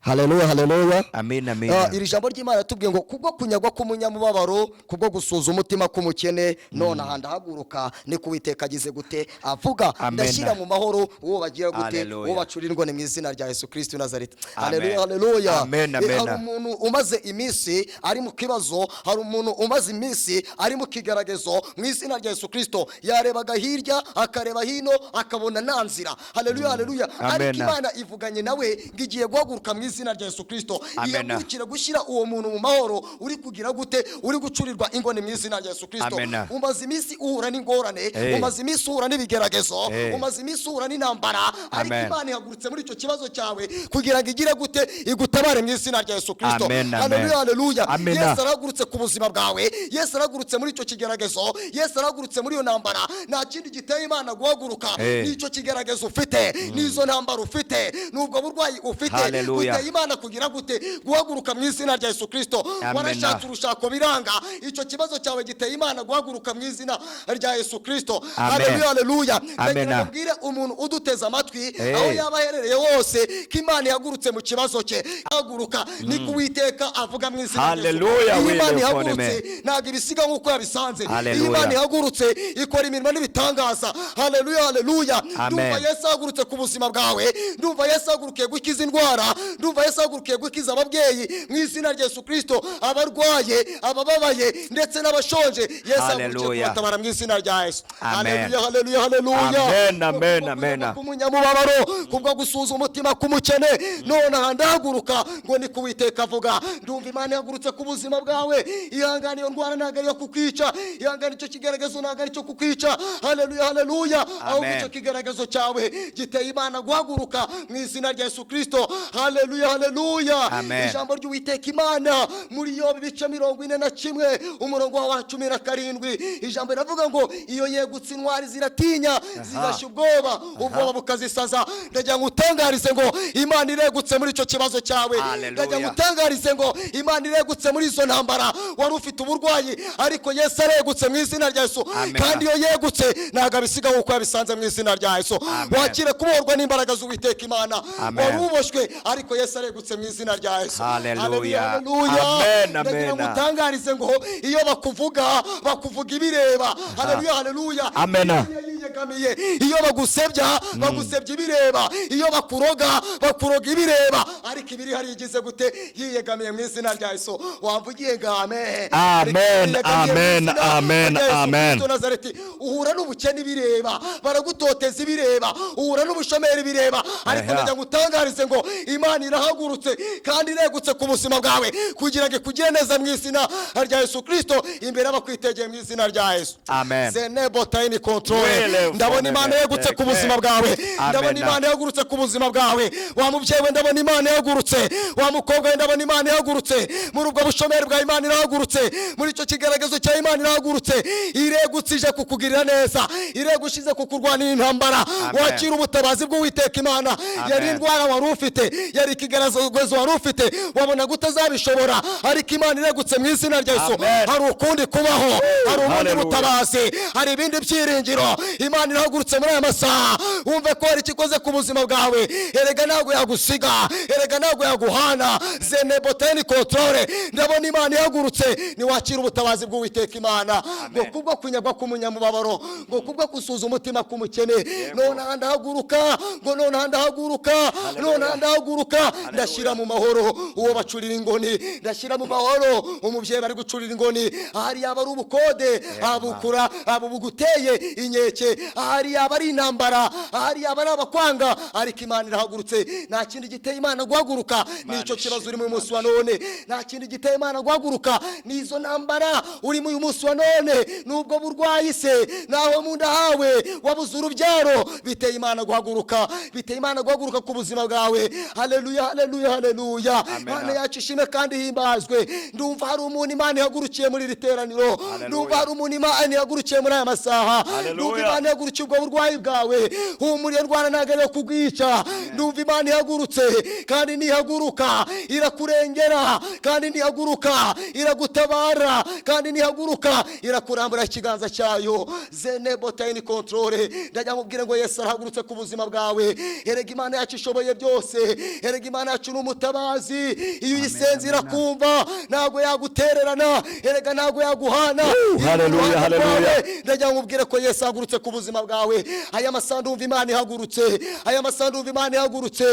Haleluya, haleluya. Amen, amen. Iri jambo ry'Imana yatubwiye ngo: "Kubwo kunyagwa k'umunyamubabaro, kubwo gusuza umutima k'umukene, nonaha ndahaguruka, niko Uwiteka agize gute avuga, Amen. ndashyira mu mahoro uwo bagira gute, Hallelujah. uwo bacurira ingoni," mu izina rya Yesu Kristo Nazareti. Amen. Haleluya, haleluya. Amen, amen. Hari umuntu umaze iminsi ari mu kibazo, hari umuntu umaze iminsi ari mu kigeragezo mu izina rya Yesu Kristo. Yarebaga hirya akareba hino akabona nta nzira. Haleluya, haleluya. Amen. Ariko Imana ivuganye nawe ngo igiye guhaguruka mu izina rya Yesu Kristo, Amen. ihagurukire gushyira uwo muntu mu mahoro uri kugira gute, uri gucurirwa ingoni mu izina rya Yesu Kristo. Amen. Umaze iminsi uhura n'ingorane, Hey. umaze iminsi uhura n'ibigeragezo, Hey. umaze iminsi uhura n'intambara, ariko Amen. Imana ihagurutse muri icyo kibazo cyawe kugira ngo igire gute, igutabare mu izina rya Yesu Kristo. Amen, amen. Haleluya, haleluya. Amen. Yesu arahagurutse ku buzima bwawe, Yesu arahagurutse muri icyo kigeragezo, Yesu arahagurutse muri iyo ntambara. Nta kindi giteye Imana guhaguruka Hey. n'icyo kigeragezo ufite, n'izo ntambara ufite, n'ubwo burwayi ufite. Hallelujah. Buteye Imana kugira gute, guhaguruka mu izina rya Yesu Kristo. Amen. Warashatse urushako biranga, icyo kibazo cyawe giteye Imana guhaguruka mu izina rya Yesu Kristo. Amen. Haleluya, haleluya. Amen. Ndagira ngo mbwire umuntu uduteze amatwi, Hey. aho yaba aherereye hose, ko Imana ihagurutse mu kibazo cye. Haguruka, niko Uwiteka avuga mu izina rya Yesu. Hallelujah, Iyo we Imana live on ihagurutse, amen. ntabwo ibisiga nk'uko yabisanze. Iyo Hallelujah. Imana ihagurutse ikora imirimo n'ibitangaza. Haleluya, haleluya. Amen. Ndumva Yesu ahagurutse ku buzima bwawe, ndumva Yesu ahagurukiye gukiza indwara, ndumva Yesu ahagurukiye gukiza ababyeyi mu izina rya Yesu Kristo, abarwaye, abababaye ndetse n'abashonje. Yesu ahagurukiye Hallelujah. kubatabara mu izina rya Yesu. Amen. Haleluya, haleluya, haleluya. Amen, amen, Kubwo amen. kunyagwa k'umunyamubabaro, kubwo gusuza umutima k'umukene, nonaha ndahaguruka, ngo ni kuwiteka avuga. Ndumva Imana ihagurutse ku buzima bwawe. Ihangane, iyo ndwara ntabwo ari iyo kukwica. Ihangane, icyo kigaragazo ntabwo ari icyo kukwica. Haleluya, haleluya. Ahubwo Amen. icyo kigaragazo cyawe giteye Imana guhaguruka mu izina rya Yesu Kristo. Haleluya, haleluya. Amen. Ijambo ry'Uwiteka Imana muri Yobu ibice 41, umurongo wa 17, ijambo riravuga ngo: "Iyo yegutse intwari ziratinya, zigashya ubwoba, ubwoba bukazisaza." Ndagira ngo utangarize ngo Imana iregutse muri icyo kibazo cyawe. Hallelujah. Ndagira ngo utangarize ngo Imana iregutse muri izo ntambara. Wari ufite uburwayi, ariko Yesu aregutse mu izina rya Yesu. Amen. Kandi iyo yegutse ntabwo abisiga nk'uko yabisanze mu izina rya Yesu. Amen. Wakire kubohorwa n'imbaraga z'Uwiteka Imana. Amen. Wari uboshywe, ariko Yesu aregutse mu izina rya Yesu. Hallelujah. Haleluya. Amen, Ndagira ngo amen. utangarize ngo iyo bakuvuga, bakuvuga ibireba. Haleluya, haleluya. Amen. Iyo Yiyegamiye. Iyo bagusebya, bagusebya ibireba. Iyo bakuroga, bakuroga ibireba. Ariko ibiri hari igize gute? Yiyegamiye mu izina rya Yesu. Wamvugiye ngo amen? Amen, Ariko yiyegamiye mu amen, izina amen, rya Yesu amen. Kristo Nazareti. Uhura n'ubukene bireba, baragutoteza ibireba, uhura n'ubushomeri bireba, ariko ndagira ngo utangarize ngo Imana irahagurutse kandi iregutse ku buzima bwawe kugira ngo ikugire neza mu izina rya Yesu Kristo, imbere y'abakwitegeye, mu izina rya Yesu. Amen. Zenebotayini control. Wele Ndabona Imana yegutse ku buzima bwawe. Amen. Ndabona Imana yagurutse ku buzima bwawe, wa mubyeyi we. Ndabona Imana yagurutse, wa mukobwa we. Ndabona Imana yagurutse muri ubwo bushomeri bwa. Imana irahagurutse muri icyo kigaragazo cya. Imana irahagurutse, iregutse, ije kukugirira neza, iregushize kukurwanira intambara. Amen. Wakira ubutabazi bw'Uwiteka Imana. Yari indwara wari ufite, yari ikigaragazo wari ufite, wabonaga utazabishobora, ariko Imana iregutse mu izina rya Yesu. Amen. Hari ukundi kubaho, hari ubundi Hallelujah. butabazi, hari ibindi byiringiro. Imana irahagurutse muri aya masaha. Wumve ko hari ikikoze ku buzima bwawe. Erega ntabwo yagusiga, erega ntabwo yaguhana. Zeneboteni control. Ndabona Imana ihagurutse. Niwakira ubutabazi bw'Uwiteka Imana, ngo kubwo kunyagwa k'umunyamubabaro, ngo kubwo gusuza umutima k'umukene, nonaha ndahaguruka, ngo nonaha ndahaguruka, nonaha ndahaguruka, ndashyira mu mahoro uwo bacurira ingoni, ndashyira mu mahoro umubyeyi bari gucurira ingoni. Ahari yaba ari ubukode abukura abo buguteye inkeke, ahari yaba ari intambara, ahari yaba ari abakwanga, ariko Imana irahagurutse. Nta kindi giteye Imana guhaguruka, nicyo kibazo urimo uyu munsi wa none. Nta kindi giteye Imana guhaguruka, nizo ntambara urimo uyu munsi wa none, nubwo burwayi se, naho mu nda hawe wabuze urubyaro. Biteye Imana guhaguruka, biteye Imana guhaguruka ku buzima bwawe. Haleluya, haleluya, haleluya! Imana yacu ishimwe kandi himbazwe. Ndumva hari umuntu Imana ihagurukiye muri iri teraniro. Ndumva hari umuntu Imana ihagurukiye muri aya masaha. Ndumva Imana ihagurukiye ubwo burwayi bwawe. Humura, iyo ndwara ntabwo ari iyo kugwica. Ndumva Imana ihagurutse, kandi nihaguruka irakurengera, kandi nihaguruka iragutabara, kandi nihaguruka irakurambura ikiganza cyayo. Zenebotayini control. Ndajya mubwire ngo Yesu arahagurutse ku buzima bwawe. Erega Imana yacu ishoboye byose. Erega Imana yacu ni umutabazi. Iyo uyisenze irakumva, ntabwo yagutererana, erega ntabwo yaguhana. Hallelujah, hallelujah. Ndajya mubwire ko Yesu ahagurutse ku buzima bwawe. Aya masaha ndumva Imana ihagurutse. Aya masaha ndumva Imana ihagurutse.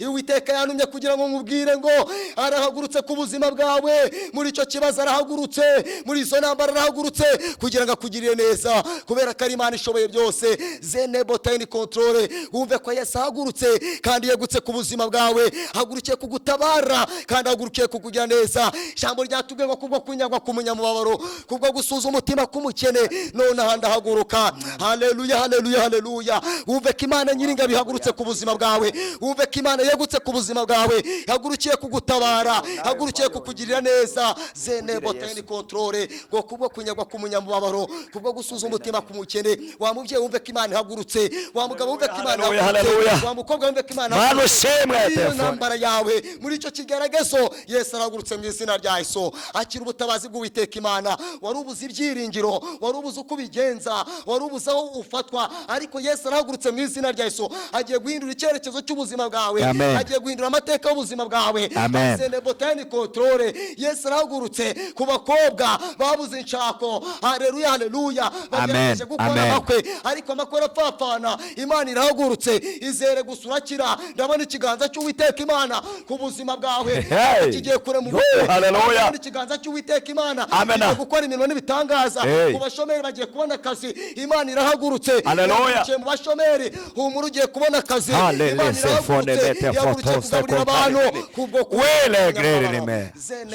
Uwiteka yantumye kugira ngo nkubwire ngo arahagurutse ku buzima bwawe. Muri icyo kibazo arahagurutse, muri izo ntambara arahagurutse kugira ngo akugirire neza, kubera ko ari Imana ishoboye byose. Zenebotayini control. Wumve ko Yesu ahagurutse kandi yegutse ku buzima bwawe, ahagurukiye kugutabara kandi ahagurukiye kukugira neza. Ijambo ryatubwiye ngo kubwo kunyagwa k'umunyamubabaro, kubwo gusuza umutima k'umukene, nonaha ndahaguruka. Haleluya, haleluya, haleluya! Wumve ko Imana Nyiringabo ihagurutse ku buzima bwawe. Wumve ko Imana yegutse ku buzima bwawe, ihagurukiye kugutabara, ihagurukiye kukugirira neza. Zenebotayini control. Ngo kubwo kunyagwa k'umunyamubabaro, kubwo gusuza umutima k'umukene. Wa mubyeyi, wumve ko Imana ihagurutse. Wa mugabo, wumve ko Imana Haleluya, ihagurutse. haleluya. Wa mukobwa, wumve ko Imana Mana ihagurutse. ushimwe, Muri iyo telefone. ntambara yawe, muri icyo kigaragazo, Yesu arahagurutse mu izina rya Yesu. Akira ubutabazi bw'Uwiteka Imana. Wari ubuze ibyiringiro, wari ubuze uko ubigenza, wari ubuze aho ufatwa, ariko Yesu arahagurutse mu izina rya Yesu. Agiye guhindura icyerekezo cy'ubuzima bwawe. Amen. Agiye guhindura amateka y'ubuzima bwawe. Amen. Zenebotayini control. Yesu arahagurutse ku bakobwa babuze inshako. Haleluya, haleluya! Bagerageje gukora Amen. amakwe, ariko amakwe arapfapfana. Imana irahagurutse. Izere gusa, urakira. Ndabona ikiganza cy'Uwiteka Imana ku buzima bwawe Hey. kigiye kure mu Yo, bukwe. hallelujah. Ndabona ikiganza cy'Uwiteka Imana Amen. kigiye gukora imirimo n'ibitangaza. Hey. Ku bashomeri bagiye kubona akazi. Imana irahagurutse. Hallelujah. Yahagurukiye mu bashomeri. Humura, ugiye kubona akazi. Hallelujah. Imana irahagurutse, ihagurutse kugaburira abantu kubwo Wele grere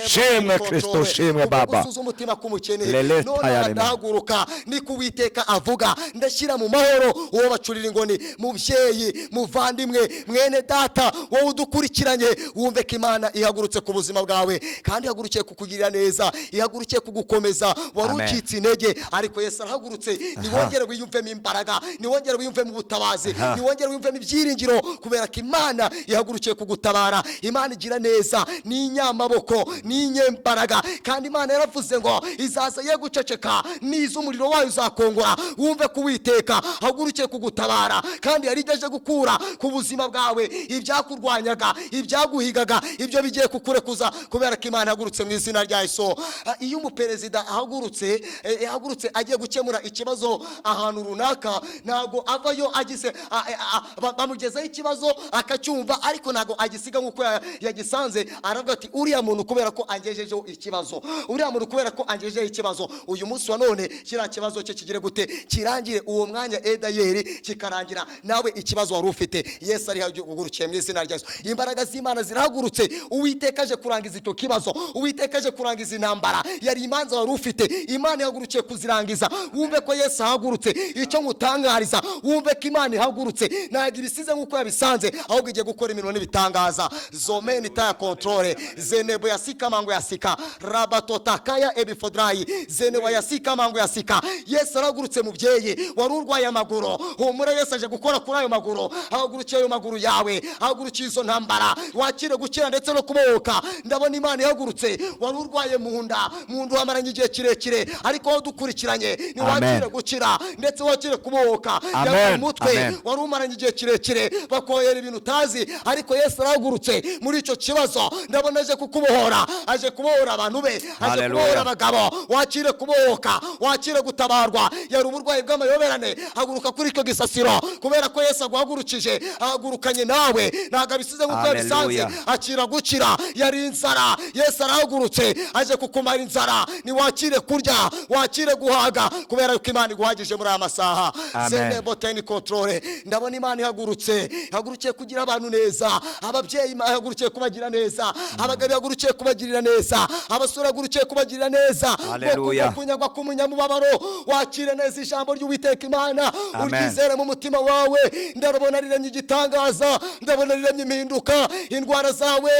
Shimwe Kristo, shimwe Baba. Gusuza umutima k'umukene, Lele none tayareme. ndahaguruka, niko Uwiteka avuga, ndashyira mu mahoro uwo bacurira ingoni. Mubyeyi, muvandimwe, mwene data, wowe udukurikiranye, wumve ko Imana ihagurutse ku buzima bwawe kandi ihagurukiye kukugirira neza, ihagurukiye kugukomeza. Wari Amen. ucitse intege, ariko Yesu arahagurutse. Niwongere wiyumvemo imbaraga, niwongere wiyumvemo ubutabazi, niwongere wiyumvemo ibyiringiro, kubera ko Imana ihagurukiye kugutabara. Imana igira neza, ni inyamaboko, ni inyembaraga, kandi Imana yaravuze ngo izaza ye guceceka, niza umuriro wayo uzakongora. Wumve ko Uwiteka ahagurukiye kugutabara, kandi yari igejeje gukura ku buzima bwawe ibyakurwanyaga, ibyaguhigaga. Ibyo bigiye kukurekuza, kubera ko Imana ihagurutse mu izina rya Yesu. Iyo umuperezida ahagurutse, ahagurutse agiye gukemura ikibazo ahantu runaka. runaka, ntabwo avayo agize bamugezaho ikibazo akacyumva, ariko ntabwo agisiga nk'uko yagisanze. Aravuga ati uriya muntu kubera ko angejejeho ikibazo, uriya muntu kubera ko angejejeho ikibazo, uyu munsi wa none kiriya kibazo cye kigire gute? Kirangire. Uwo mwanya edayeri kikarangira, nawe ikibazo wari ufite Yesu ari hagurukiye mu izina rya Yesu. Imbaraga z'Imana zirahagurutse. Uwiteka aje kurangiza icyo kibazo, Uwiteka aje kurangiza intambara yari imanza wari ufite. Imana ihagurukiye kuzirangiza. Wumve ko Yesu ahagurutse. Icyo nkutangariza, wumve ko Imana ihagurutse, ntabwo ibisize nk'uko yabisanze, ahubwo igiye gukora imirimo n'ibitangaza. Zomeni taya kontrole zenebo yasika mango yasika rabatotakaya ebifodrayi zenebo yasika mango yasika. Yesu arahagurutse. Mubyeyi wari urwaye amaguru, humura, Yesu aje gukora kuri ayo maguru. Ahagurukiye ayo maguru yawe, ahagurukiye izo ntambara, wakire gukira ndetse no kubohoka. Ndabona Imana ihagurutse. Wari urwaye mu nda, mu nda wamaranye igihe kirekire, ariko wowe dukurikiranye niwakire gukira ndetse wakire kubohoka. Amen. Umutwe Amen. wari umaranye igihe kirekire bakohera ibintu utazi, ariko Yesu arahagurutse muri icyo kibazo. Ndabona aje kukubohora, aje kubohora abantu be, aje Hallelujah. kubohora abagabo. Wakire kubohoka, wakire gutabarwa. Yari uburwayi bw'amayoberane, haguruka kuri icyo gisasiro, kubera ko Yesu aguhagurukije, ahagurukanye nawe, ntabwo abisize nk'uko yabisanze. Hallelujah. Akira gukira. Yari inzara, Yesu arahagurutse, aje kukumara inzara. Niwakire kurya, wakire guhaga, kubera ko Imana iguhagije muri aya masaha. Amen. Zenebo teni kontrole. Ndabona Imana ihagurutse, ihagurukiye kugira abantu neza. Ababyeyi Imana ihagurukiye kubagira neza, abagabo ihagurukiye kubagirira neza, abasore ihagurukiye kubagirira neza. Hallelujah. Ngo kunyagwa k'umunyamubabaro, wakire neza ijambo ry'Uwiteka Imana, Amen. uryizere mu mutima wawe. Ndabona riremye igitangaza, ndabona riremye impinduka. Indwara zawe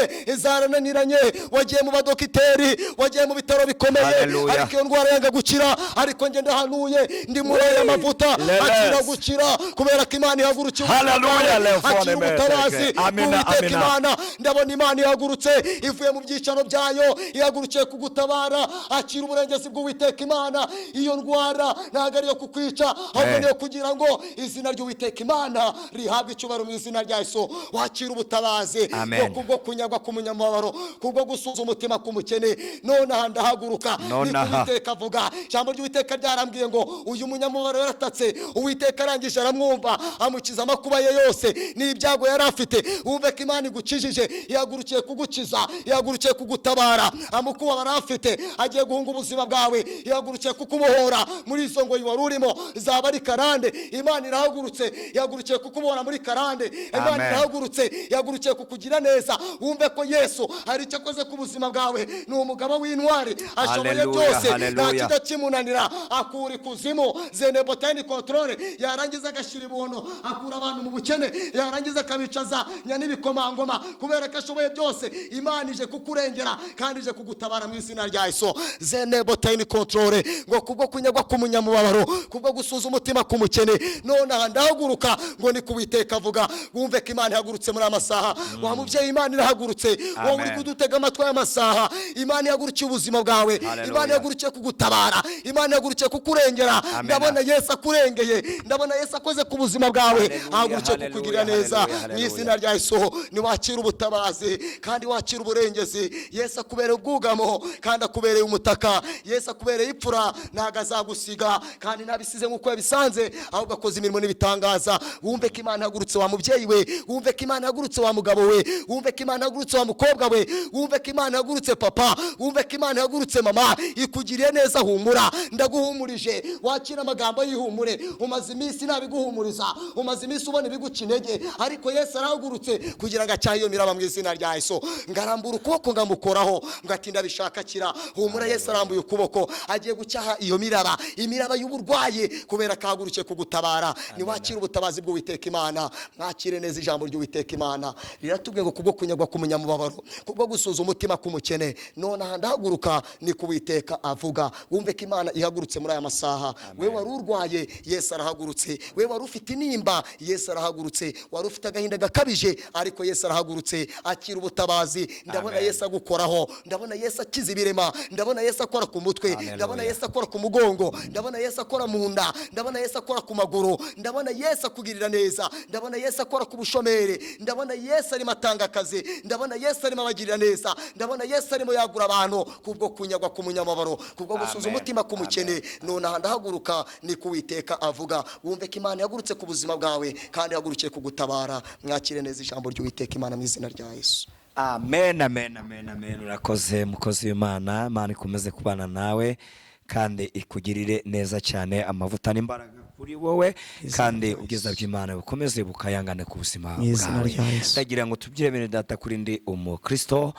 zarananiranye, wagiye mu badokiteri, wagiye mu bitaro bikomeye, Hallelujah. ariko iyo ndwara yanga gukira. ariko njye ndahanuye, ndi muri aya mavuta, Leles. akira gukira, kubera ko Imana ihagurukiye Hallelujah, Lefone akira ubutabazi Meteke. Amina, bw'Uwiteka amina. Imana. Ndabona Imana ihagurutse ivuye mu byicaro byayo, ihagurukiye kugutabara. Akira uburengezi bw'Uwiteka Imana. Iyo ndwara ntabwo ariyo kukwica, ahubwo Eh. niyo kugira ngo izina ry'Uwiteka Imana rihabwe icyubahiro mu izina rya Yesu. Wakira ubutabazi Amen. bwo kubwo kunyagwa k'umunyamubabaro, kubwo gusuza umutima k'umukene. Nonaha ndahaguruka, Nonaha. niko Uwiteka avuga. Ijambo ry'Uwiteka ryarambwiye ngo uyu munyamubabaro yaratatse, Uwiteka arangije aramwumva, amukiza amakuba ye yose n'ibyago yari afite. Wumve ko Imana igukijije, ihagurukiye kugukiza, ihagurukiye kugutabara. Amakuba yari afite, agiye guhunga ubuzima bwawe, ihagurukiye kukubohora muri izo ngoyi wari urimo, zaba ari karande. Imana irahagurutse, ihagurukiye kukubohora muri karande. Imana Amen. irahagurutse, ihagurukiye kukugira neza. Wumve ko Yesu hari icyo akoze ku buzima bwawe. Ni umugabo w'intwari, ashoboye Hallelujah, byose, nta hallelujah. kijya kimunanira. Akura ikuzimu zeneboteni kontrole, yarangiza agashyira ibuntu, akura abantu mu bukene, yarangiza akabicaza n'ibikomangoma, kubera ko ashoboye byose. Imana ije kukurengera kandi ije kugutabara mu izina rya Yesu. Zeneboteni kontrole, ngo kubwo kunyagwa k'umunyamubabaro, kubwo gusuza umutima k'umukene, nonaha ndahaguruka, ngo ni kuwiteka avuga. Wumve ko Imana ihagurutse muri aya masaha. Wa mubyeyi, Imana irahagurutse. Wowe uri Amen. kudutega amatwi aya masaha, Imana ihagurukiye ubuzima bwawe. Hallelujah. Imana ihagurukiye kugutabara, Imana ihagurukiye kukurengera. Amen. Ndabona Yesu akurengeye, ndabona Yesu akoze ku buzima bwawe, Hallelujah, ahagurukiye kukugirira hallelujah, neza hallelujah, mu izina rya Yesu. Niwakira ubutabazi kandi wakira uburengezi. Yesu akubereye ubwugamo kandi akubereye umutaka. Yesu akubereye ipfura, ntabwo azagusiga kandi ntabisize nk'uko yabisanze, ahubwo akoze imirimo n'ibitangaza. Wumve ko Imana ihagurutse wa mubyeyi we, wumve ko Imana ihagurutse wa mugabo we, wumve ko Imana ihagurutse wa mukobwa we, wumve ko Imana ihagurutse papa, wumve ko Imana ihagurutse mama, ikugiriye neza. Humura, ndaguhumurije, wakira amagambo y'ihumure. Umaze iminsi ntabiguhumuriza, umaze iminsi ubona ibiguca intege, ariko Yesu arahagurutse kugira ngo acyahe iyo miraba mu izina rya Yesu. Ngarambura ukuboko ngamukoraho, ngatinda bishaka kira. Humura, Yesu arambuye ukuboko, agiye gucyaha iyo miraba, imiraba y'uburwayi, kubera ko ahagurukiye kugutabara. Niwakira ubutabazi bw'Uwiteka Imana, mwakire neza ijambo ry'Uwiteka Imana riratubwiye ngo kubwo kunyagwa k'umunyamubabaro, kubwo gusuza umutima k'umukene, nonaha ndahaguruka, ni ku Uwiteka avuga. Wumve ko Imana ihagurutse muri aya masaha. We wari urwaye, Yesu arahagurutse. We wari ufite intimba, Yesu arahagurutse. Wari ufite agahinda gakabije, ariko Yesu arahagurutse. Akira ubutabazi. Ndabona Amen. Yesu agukoraho, ndabona Yesu akiza ibirema, ndabona Yesu akora ku mutwe, Hallelujah. ndabona Yesu akora ku mugongo, ndabona Yesu akora mu nda, ndabona Yesu akora ku maguru, ndabona Yesu akugirira neza, ndabona Yesu akora ku bushomeri, ndabona Yesu arimo atanga akazi, ndabona Yesu arimo abagirira neza, ndabona Yesu arimo yagura abantu kubwo kunyagwa k'umunyamabaro, kubwo gusuza Amen. umutima k'umukene. Nonaha ndahaguruka, ni kuwiteka avuga. Wumve ko Imana yahagurutse ku buzima bwawe kandi yahagurukiye kugutabara. Mwakire neza ijambo ry'Uwiteka Imana mu izina rya Yesu. Amen, amen, amen, amen. Urakoze, mukozi w'Imana. Imana ikomeze kubana nawe kandi ikugirire neza cyane, amavuta n'imbaraga kuri wowe, kandi ubwiza bw'Imana bukomeze bukayangane ku buzima Mu izina bwawe. rya Yesu. Ndagira ngo tubyire bene data kuri ndi umukristo,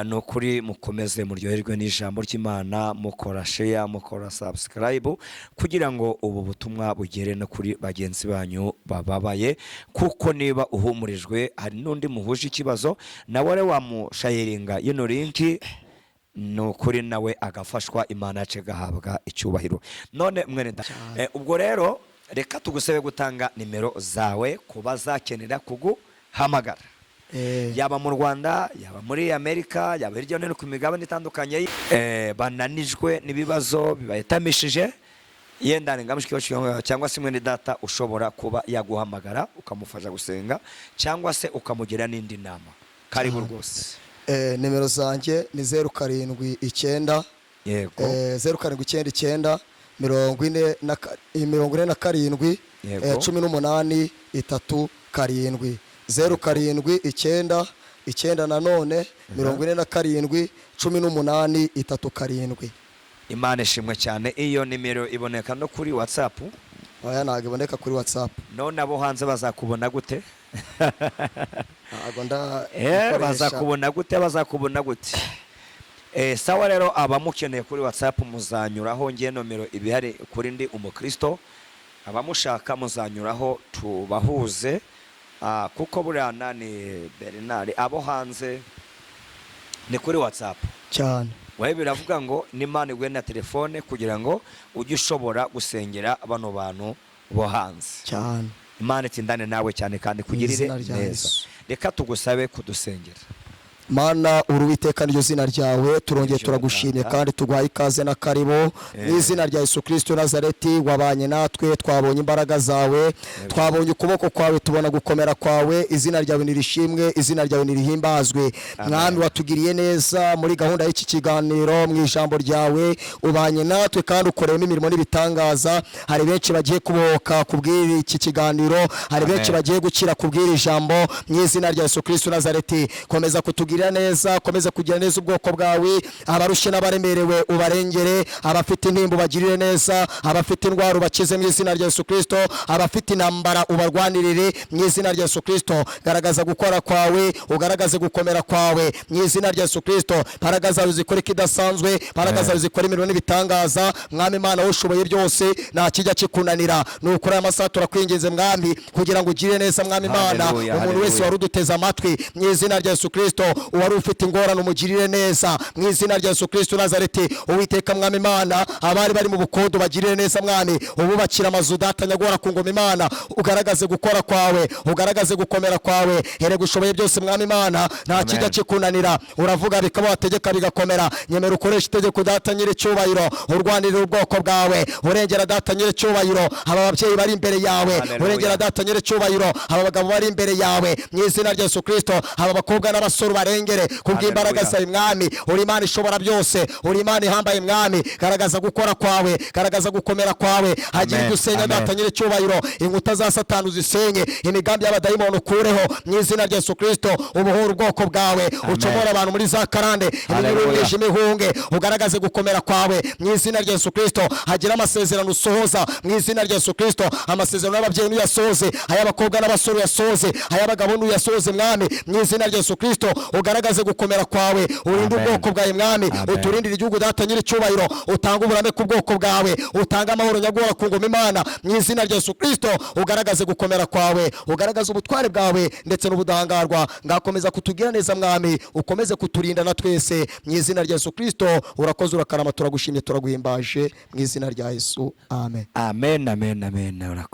ni ukuri mukomeze muryoherwe n'ijambo ry'Imana, mukora share, mukora subscribe, kugira ngo ubu butumwa bugere no kuri bagenzi banyu bababaye, kuko niba uhumurijwe hari n'undi muhuje ikibazo, nawe wari wamusharinga yino link, ni ukuri nawe agafashwa, Imana yacu igahabwa icyubahiro. None mwene ubwo rero reka tugusabe gutanga nimero zawe ku bazakenera kuguhamagara, yaba mu Rwanda, yaba muri Amerika, yaba hirya no hino ku migabane itandukanye, bananijwe n'ibibazo bibahitamishije, yenda ni mushiki wacu cyangwa se mwene data ushobora kuba yaguhamagara ukamufasha gusenga cyangwa se ukamugira n'indi nama. Karibu rwose. Nimero zanjye ni 079, 0799 47, 18 37, 0799 nanone 47 18 37. Imana ishimwe cyane. Iyo nimero iboneka no kuri WhatsApp? Oya, ntabwo iboneka kuri WhatsApp. None abo hanze bazakubona gute? Ntabwo nda ikoresha. Bazakubona gute? Bazakubona gute? Sawa rero, abamukeneye kuri WhatsApp muzanyuraho, ngiye nomero ibihari kuri ndi umukristo, abamushaka muzanyuraho tubahuze. Kuko buriya nani Bernard, abo hanze ni kuri WhatsApp. Cyane. Wowe biravuga ngo n'Imana iguhe na telefone kugira ngo ujye ushobora gusengera bano bantu bo hanze. Cyane. Imana itindane nawe cyane kandi kugirire Izina rya neza. Yesu. Reka tugusabe kudusengera. Mana, uri Uwiteka, niryo zina ryawe. Turongeye Niryo turagushimye Data. kandi tuguhaye ikaze na karibu mu izina rya Yesu Kristo Nazareti. Wabanye natwe, twabonye imbaraga zawe, twabonye ukuboko kwawe, tubona gukomera kwawe. Izina ryawe nirishimwe, izina ryawe nirihimbazwe. Mwami, watugiriye neza muri gahunda y'iki kiganiro, mu ijambo ryawe ubanye natwe kandi ukoreyemo imirimo n'ibitangaza. Hari benshi bagiye kubohoka kubw'iki iki kiganiro, hari benshi bagiye gukira kubw'iri jambo mu izina rya Yesu Kristo Nazareti. Komeza kutugirira neza, komeza kugira neza ubwoko bwawe. Abarushye n'abaremerewe ubarengere, abafite intimba ubagirire neza, abafite indwara ubakize mu izina rya Yesu Kristo, abafite intambara ubarwanirire mu izina rya Yesu Kristo. Garagaza gukora kwawe, ugaragaze gukomera kwawe mu izina rya Yesu Kristo. Imbaraga zawe zikore ikidasanzwe, imbaraga zawe zikora imirimo n'ibitangaza. Mwami Imana, wowe ushoboye byose, nta kijya kikunanira. Ni ukuri aya masaha turakwinginze, Mwami, kugira ngo ugire neza, Mwami Imana, Hallelujah, umuntu wese hallelujah. wari uduteze amatwi mu izina rya Yesu Kristo. Uwari ufite ingorane umugirire neza mu izina rya Yesu Kristo Nazareti. Uwiteka Mwami Imana, abari bari mu bukodo bagirire neza, Mwami, ububakira amazu. Data nyagora ku ngoma Imana, ugaragaze gukora kwawe, ugaragaze gukomera kwawe. Erega ushoboye byose, Mwami Imana, nta kijya kikunanira. Uravuga bikaba, wategeka bigakomera. Nyemera ukoresha itegeko, Data nyiricyubahiro, urwanirira ubwoko bwawe, urengera, Data nyiricyubahiro, aba babyeyi bari imbere yawe. Hallelujah. Urengera, Data nyiricyubahiro, aba bagabo bari imbere yawe mu izina rya Yesu Kristo. Aba bakobwa n'abasore ubarengere kubw'imbaraga Hallelujah. zawe. Mwami, uri Imana ishobora byose, uri Imana ihambaye. Mwami, garagaza gukora kwawe, garagaza gukomera kwawe. Hagira Amen. ibyo usenya, Amen. Data nyiricyubahiro, inkuta za Satani uzisenye, imigambi y'abadayimoni ukureho mu izina rya Yesu Kristo. Ubohore ubwoko bwawe, ucomore abantu muri za karande, iminyururu Hallelujah. y'umwijima ihunge. Ugaragaze gukomera kwawe mu izina rya Yesu Kristo. Hagira amasezerano usohoza mu izina rya Yesu Kristo. Amasezerano y'ababyeyi n'uyasohoze, ay'abakobwa n'abasore uyasohoze, ay'abagabo n'uyasohoze, Mwami, mu izina rya Yesu Kristo. Ugaragaze gukomera kwawe, urinde Amen. ubwoko bwawe, Mwami. Amen. Uturindire igihugu, Data nyiricyubahiro, utange uburame ku bwoko bwawe, utange amahoro nyagora ku ngoma Imana mu izina rya Yesu Kristo. Ugaragaze gukomera kwawe, ugaragaze ubutware bwawe ndetse n'ubudahangarwa. Ngakomeza kutugira neza, Mwami, ukomeze kuturinda na twese mu izina rya Yesu Kristo. Urakoze, urakarama, turagushimye, turaguhimbaje mu izina rya Yesu, amen. Amen, amen, amen. Urakoze.